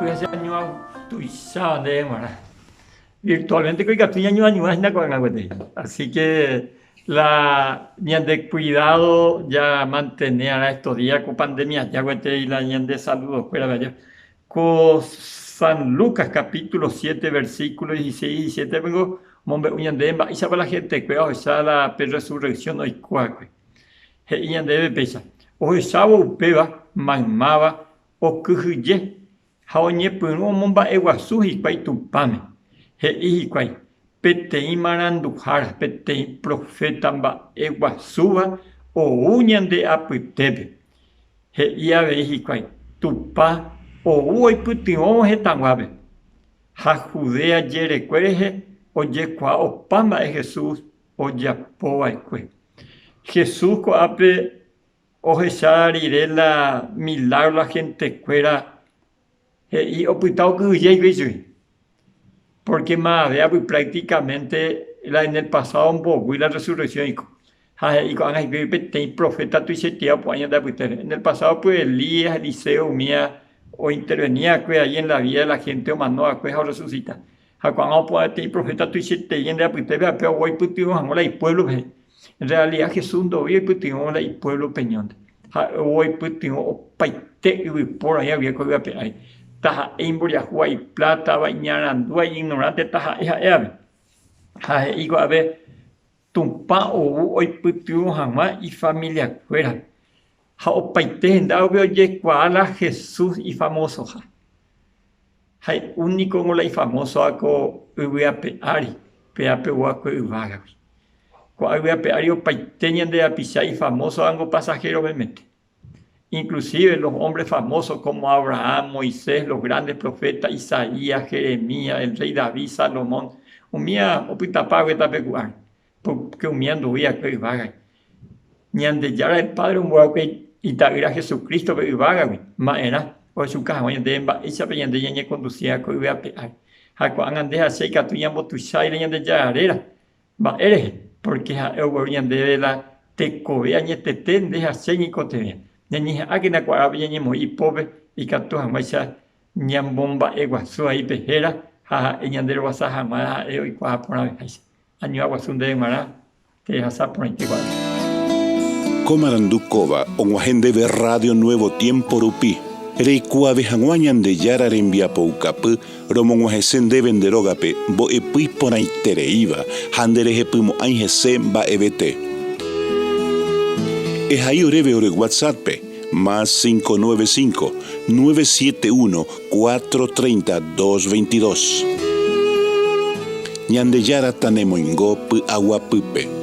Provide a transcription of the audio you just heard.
Guapy ha che añua tuicháva ndéve g̃uarã. Virtualmente ko ikatu ñañoañuã hína ko'ág̃a gueteri. Así que la ñande cuidado ya mantene arã estos días ko pandemia aja gueteri la ñande saludokuérape aja. Ko San Lucas capítulo 7 versículo 16 y 17 peko omombe'u ñandéve mba'éichapa la gentekuéra ohecha la pe resurrección oiko va'ekue. He'i ñandéve péicha, Ohechávo upéva maymáva okyhyje ha oñepyrũ omomba'eguasu hikuái Tupãme. He'i hikuái, Peteĩ maranduhára, peteĩ proféta mba'eguasúva ou ñande apytépe. He'i avei hikuái, Tupã ou oipytyvõvo hetãguápe. Ha Judea jerekue rehe ojekuaa opa mba'e Jesús ojapova'ekue. Jesús ko'ápe ohecha rire la milágro la hentekuéra he'i opyta okyhyje hikuái chugui. Pórke maave práktikamente la en el pasádo omboguy la rresurreksión oiko. Ha he'i ko'ág̃a hikuái peteĩ proféta tuichaiteva opu'ã ñande apytépe. En el pasádo py Elías, Eliseo umía ointerveni va'ekue ahí en la vida de la hénte omano va'ekue ha orresusita. Ha ko'ág̃a opu'ã peteĩ proféta tuichaitei ñande apytépe ha péva ou oipytyvõ hag̃ua la ipuévlope he'i. En realida Jesús ndoúi oipytyvõ la ipuévlope ñónte, ha'e ou oipytyvõ opaite yvypóra oĩva guive ko yvy ape ári, taha'e imboriahúva, iplátava, iñarandúva, iñignoránte, taha'e ha'évape. Ha he'i ko'ápe Tupã ou oipytyvõ hag̃ua ifamiliakuérape, ha opaite hendávape ojekuaa la Jesús ifamosoha. Ha únikongo la ifamósova ko yvy ape ári, péva pe oguakue yvágagui. Ko'ã yvy ape ári opaite ñande rapicha ifamósovango pasajero memete. Inclusive los hombres famosos como Abraham, Moisés, los grandes profetas Isaías, Jeremías, el rey David, Salomón, umíva opytapa gueteri tape ku'áre. Pórke umíva ndoúi va'ekue yvágagui. Ñandejára el Padre ombo'e Ita'ýra Jesucrístope yvágagui, ma'erã ohechuka hag̃ua ñandéve mba'éichapa ñande ñañekondusíva ko yvy ape ári. Ha ko'ág̃a nde ha che ikatu ñambotuicháire Ñandejára réra. Mba'e rehe? Pórke ha'e ogueru ñandéve la tekove añetete nde ha che ñeikotevẽ. Ñañeha'ãkena ko árape ñañemoĩ ipópe ikatu hag̃uáicha ñamomba'eguasu vai pe héra ha ha'e ñanderovasa hag̃ua ha'e oikuaa porãveháicha. Añuã guasu ndéve g̃uarã Terehasa porãite ko'ág̃a. Ko marandu kóva og̃uahẽ ndéve Radio Nuevo Tiempo rupi, reikuaave hag̃ua Ñandejára rembiapoukapy romog̃uahẽse ndéve nde rógape mbo'epy iporãitereíva ha nderehepymo'ãi hese mba'evete. Ehai oréve ore WhatsApp-pe, más 595, 971 430 222. Ñandejára tanemoingo py'aguapýpe.